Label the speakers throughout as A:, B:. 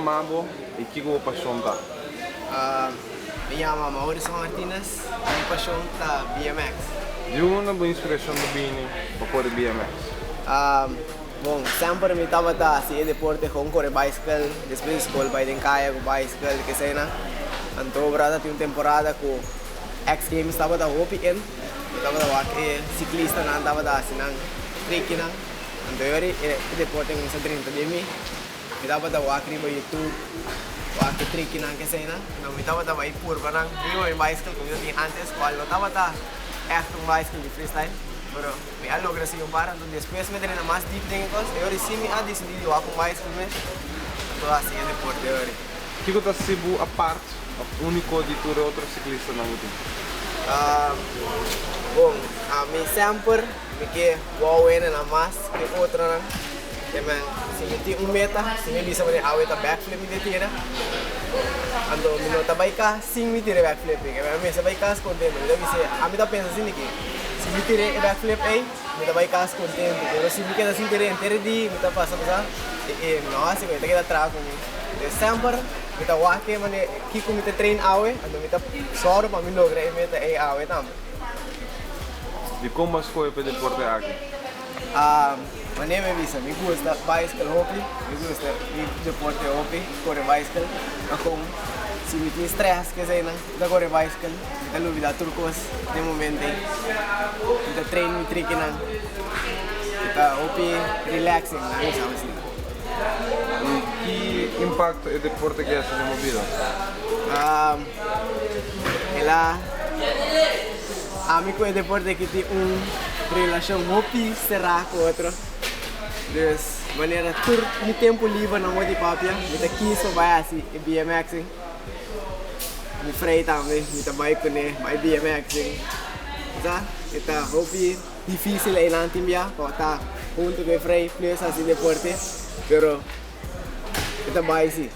A: yama bo i kiko bo pashon ta?
B: Mi yama Maurison Martinez i mi pashon ta BMX.
A: Di unda bo inspirashon ta bini pa kore BMX?
B: Bon, semper mi tabata hasi e deporte kon kore baiskel, despues di skol bai den kaya ku baiskel, keseinan. Anto ora ta tin un temporada ku X Games tabata hopi in, mi tabata wak e siklistanan tabata hasi nan trikinan. Anto e ora e deporte a kuminsá drenta den mi. Mi tabata wak riba YouTube, wak e trikinan keseinan. Anto mi tabata bai purba nan riba mi baiskel ku mi ta tin antes, kual no tabata ègt un baiskel di freestyle, pero mi a logra sigui un par. Anto despues mi a drenta mas dip den e kos. E ora si mi a disidí di wak un baiskel mes, anto hasi e deporte e ora.
A: Kiko ta hasi bo apart òf úniko di tur e otro siklistanan ku tin?
B: Bon, ami semper Mi ke wou hendenan mas ke otronan. Te men, si mi tin un meta, si mi bisa manera awe ta backflip mi ta tira, anto mi no ta bai kas sin mi tira e backflip ei. Mi mester bai kas kontento. Mi ta bisa, ami ta pensa asina ke si mi tira e backflip ei, mi ta bai kas kontento. Pero si mi keda sin tira henter e dia, mi ta pasa pasa e no hasi mi ta keda traha ku mi. Entonces semper mi ta wak e manera kiko mi ta train awe, anto mi ta sòru pa mi logra e meta ei awe tambe.
A: Dikon bo a skohe pa e deporte aki?
B: Manera mi bisa, mi gusta baiskel hopi, mi gusta mi deporte hopi, kore baiskel. Akon si mi tin stress keseinan, mi ta kore baiskel, mi ta lubida tur kos den momento ei. Mi ta train mi trikinan, mi ta hopi relaxing, nan mi sa asina.
A: I ki impakto e deporte aki hasi den bo bida?
B: El a Ami ku e deporte aki tin un relashon hopi será ku otro. Dus manera tur mi tempu liber na moti papia mi ta kis pa bai hasi e BMXing. Mi frei tambe mi ta bai kuné bai BMXing. Sa e ta hopi difisil einan tin bia pa ta huntu ku e frei plus hasi deporte pero e ta bai si.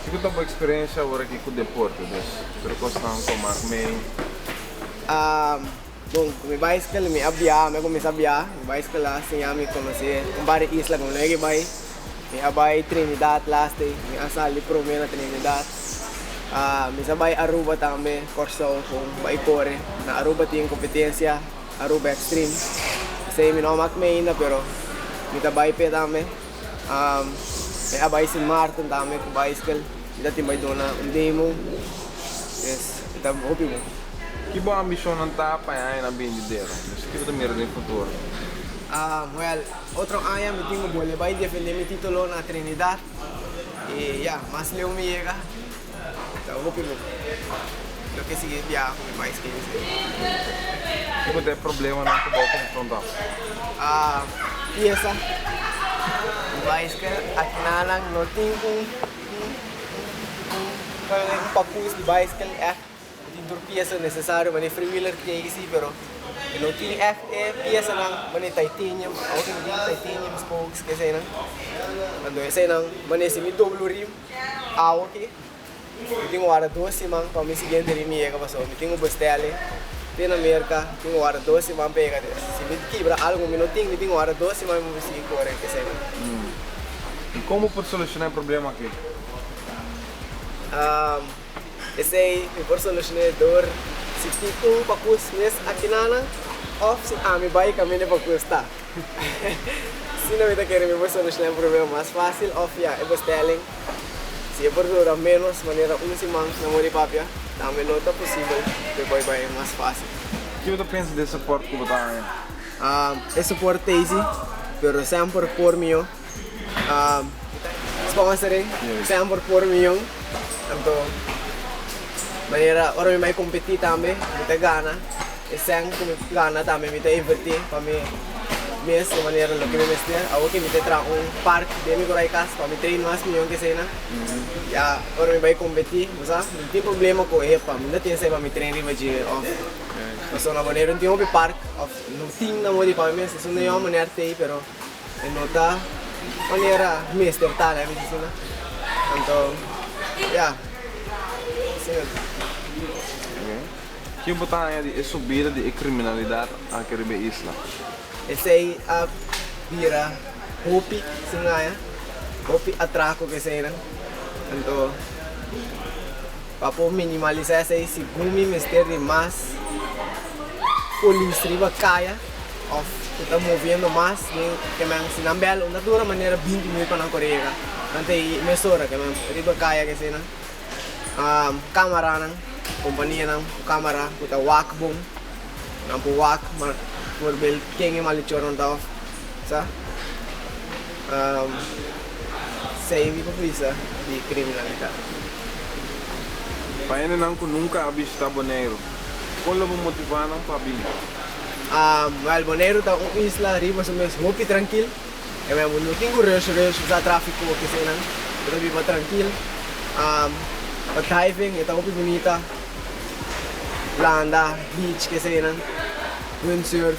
A: Kiko ta bo eksperensia awor aki ku deporte? Dus tur e kosnan ku a mak mei.
B: Bon, ku mi baiskel mi a biaha, mi a kuminsá biaha. Mi baiskel a siña mi konosé un par di isla ku mi no yega bai. Mi a bai Trinidad laste, mi a sali promé na Trinidad. Mi sa bai Aruba tambe, Kòrsou, kon bai kore. Na Aruba tin kompetensia, Aruba Extreme. Esei mi no a mak mei ainda, pero mi ta bai p'e tambe. Mi a bai Sint Maarten tambe ku baiskel, mi ta tin bai duna un demo, pues e ta hopi bon.
A: Ki bo ambishonnan ta pa e añanan bindidero? Dus ki bo ta mira den futuro?
B: Wèl, otro aña mi tin ku bolbe bai defendé mi titulo na Trinidad i ya, mas leu mi yega ta hopi bon. Lo ke sigui biaha ku mi baiskel esei.
A: Kiko ta e problemanan ku bo a konfrontá?
B: Piesa di baiskel akinanan no tin un un pakus di baiskel ègt ku tin tur piesa nesesario manera freewheeler tin aki si pero e no tin ègt e piesanan manera titanium awor ku no tin titanium spokes eseinan anto eseinan manera si mi dobla un rim awo aki. Mi tin warda dos siman pa mi siguiente rin mi yega pasobra mi tin un bestele te na Merca, tin warda dos siman pa yega. Si mi kibra algo mi no tin, mi tin warda dos siman pa mi sigui kore eseinan.
A: I kon bo por soluciona e problema aki?
B: Esei mi por soluciona door si tin un pakus mes akinanan of si ami bai kaminda e pakus ta. Asina mi ta kere mi por soluciona e problema mas facil of ya e bestelling. Si e por dura ménos manera un siman na muri papia, tambe lo ta posibel p'e por bai mas fásil.
A: Kiko bo ta pensa di e support ku bo ta haña?
B: E support ta easy, pero semper por mihó. Sponsoring, semper por mihó. Anto, manera ora mi bai kompetí tambe, mi ta gana. E sèn ku mi gana tambe mi ta invertí pa mi mes di manera loke mi mester. Awor ke mi ta traha un park den mi korai kas pa mi train mas mion ke eseinan. Ya ora mi bai kompetí, bo sa, mi no tin problema ku e pa mi no tin esei pa mi train riba dje òf pasobra na Boneiru no tin hopi park òf no tin na moda di pa mi mes. Esun ta yon manera t'ei pero e no ta manera mester ta laga mi bisa asina. Anto ya, asina.
A: Ki bo ta haña di e subida di e kriminalidat aki riba e isla?
B: Esei a bira hopi sin aña. Hopi atrako ku eseinan. Anto pa por minimalisá esei segun mi mester di mas polis riba kaya òf ku ta moviendo mas den ke men si nan bèl un ta dura manera binti minüt pa nan kore yega. Nan ta ei mesora ke men riba kaya ku eseinan. Kamaranan, kompanianan ku kamara ku ta wak bon. Nan por wak ma por bel ken e malechornan ta òf sa. Esei mi por bisa di kriminalidat.
A: Pa hendenan ku nunka a bishitá Boneiru, kon lo bo motivá nan pa bini?
B: Wèl, Boneiru ta un isla riba su mes hopi trankil. E mei bo no tin ku rush rush usa tráfiko o kesenan. Bo ta biba trankil. Pa diving e ta hopi bunita. Landa, beach, kesenan. Windsurf.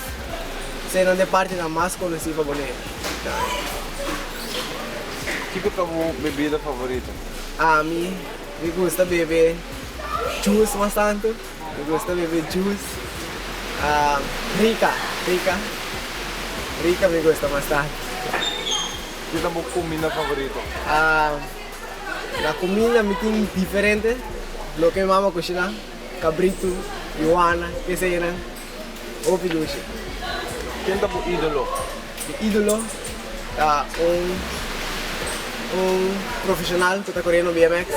B: Eseinan ta e partinan mas konosí pa Boneiru.
A: Kiko ta bo bebida favorito?
B: Ami, mi gusta bebe juice mas tantu. Mi gusta bebe juice. Rica, rica. Rica mi gusta mas tantu.
A: Ki ta bo kuminda favorito?
B: Na kuminda mi tin diferente. Loke mi mama kushiná. Kabritu, yuana, kesenan. Hopi dushi.
A: Ken ta bo idolo?
B: Mi idolo ta un un profesional ku ta koriendo BMX.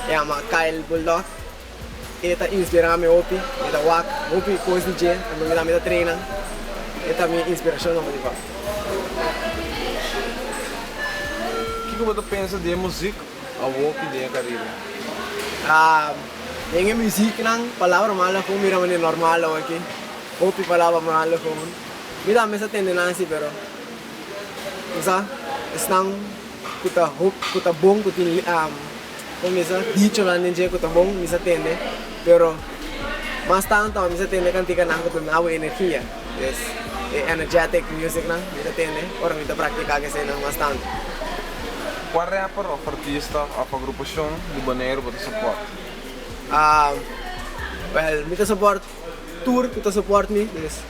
B: E yama Kyle Bulldog. E ta inspirá mi hopi, mi ta wak hopi kos di dje, anto mi tambe ta traina. E ta mi inspirashon na motivá.
A: Kiko bo ta pensa di e muzik awoki den e Karibe?
B: Den e muziknan palabra malo kon mira manera normal awoki. Hopi palabra malo kon. Mi tambe sa tende nan si pero bo sa esnan ku ta ku ta bon ku tin Kon mi sa dichonan den dje ku ta bon mi sa tende, pero mas tantu mi sa tende kantikanan ku ta duna bo energia. Pues e energetic musicnan mi ta tende ora mi ta praktiká kesenan mas tantu.
A: Kua rapper òf artista òf agrupashon di Boneiru bo ta support?
B: Wèl, mi ta support tur ku ta support mi. Dus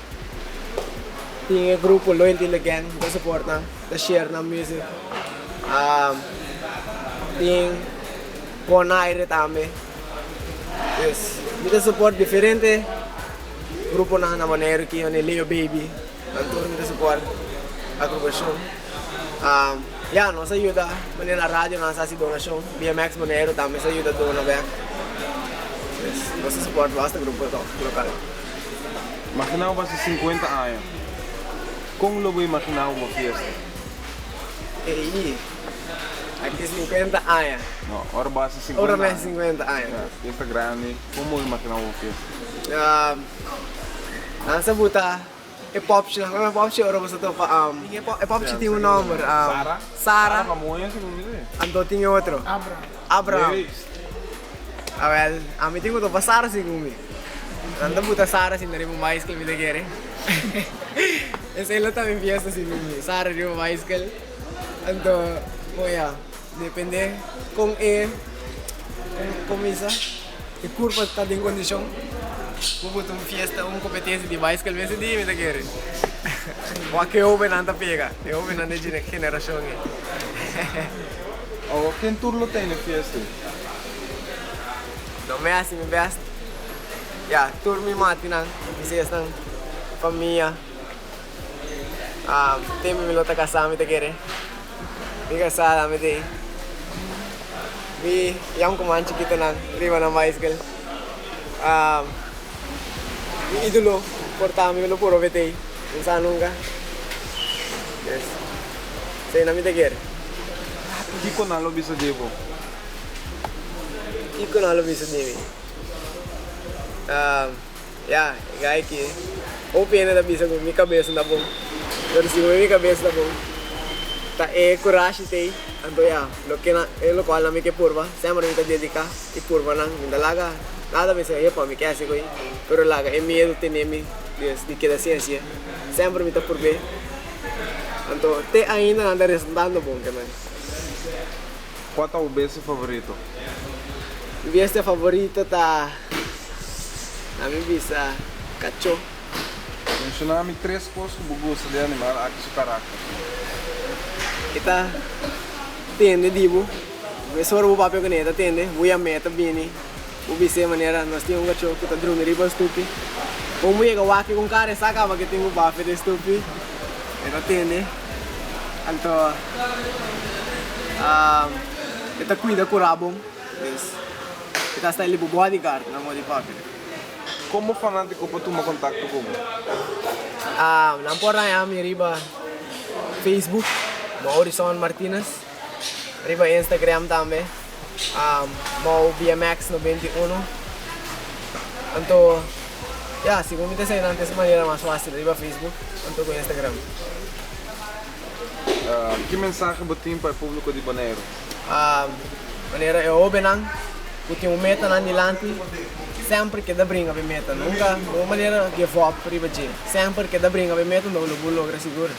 B: tin e grupo Loyalty in the Gang, mi ta support nan, ta share nan music. Tin Bonaire tambe. Dus mi ta support diferente gruponan na Boneiru ki yòn e Leo Baby. Nan tur mi ta support agrupashon. Ya nos a yuda manera na radio nan sa hasi donashon. BMX Boneiru tambe sa yuda dona bek. Dus nos ta support basta grupo lokal.
A: Imagina bo basa 50 aña. Kon lo bo imagina bo fiesta?
B: Ey, aki 50 aña.
A: No, ora bo hasi 50
B: Ora mi hasi 50 aña.
A: Ya, fiesta grandi. Kon bo imagina bo fiesta?
B: Nan sa buta e popchi, nan kome popchi ora bo sa topa e popchi tin un nomber.
A: Sara?
B: Sara.
A: Sara Mamoya si mi di.
B: Anto tin e otro.
C: Abraham.
B: Abraham. Awel, ami tin ku topa Sara segun mi. Nan ta buta Sara sinta riba un bicycle mi ta kere. Esei lo ta mi fiesta segun mi. Sara riba bicycle. Anto, bon ya, depende kon e kon mi sa e kurpa ta den kondishon bo buta un fiesta, un kompetensia di bicycle mester di mi ta kere. Wak e hobennan ta pega, e hobennan di e generashon ei.
A: Awor ken tur lo tene fiesta ei?
B: No mi hasi mi best. Ya, tur mi matinan, mi sesnan, famia. Tempu mi lo ta kasá mi ta kere. Mi kasá mi ta ei. Mi yam ku man chikitonan riba nan bicycle. Mi ídolo por ta mi lo puro bet'ei. No sa nunka. Yes. Esei nan mi ta kere.
A: Kiko nan lo bisa di bo?
B: Kiko nan lo bisa di mi? Ya, e guy ki hopi hende ta bisa ku mi kabes no ta bon, pero si mi kabes ta bon, ta e kurashi t'ei. Anto ya, loke nan, e lokual nan mi ke purba, semper mi ta dediká i purba nan. Mi ta laga nada mi sa, epa, mi ke hasi ku ei, pero laga e miedu tene mi di keda sin hasié. Semper mi ta purb'é. Anto te ainda nan ta resultando bon ke men.
A: Kua ta bo bestia favorito?
B: Mi bestia favorito ta, na mi bisa, kachó.
A: Menshoná mi tres kos ku bo gusta di e animal aki su karakter.
B: E ta. tende di bo, mesora bo papia kuné e ta tende, bo yam'é e ta bini, bo bis'é manera nos tin un kachó ku ta drumi riba stupi, kon bo yega wak ku un kara e sa kaba ke tin ku bafia den stupi, e ta tende, anto e ta kuida kurá bon, dus e ta sta li bo bodyguard na moda di papia.
A: Komo fanátiko por tuma kontakto ku bo?
B: Nan por haña mi riba Facebook, Maurison Martinez, riba Instagram tambe, MauBMX 91. Anto, ya, segun mi ta esei nan ta es manera mas fácil, riba Facebook anto ku Instagram.
A: Ki mensahe bo tin pa e públiko di Boneiru?
B: Manera e hóbennan ku tin un meta nan dilanti semper keda bringa pa e meta. Nunka no manera give up riba dje. Semper keda bringa pa e meta no lo bo logra sigur.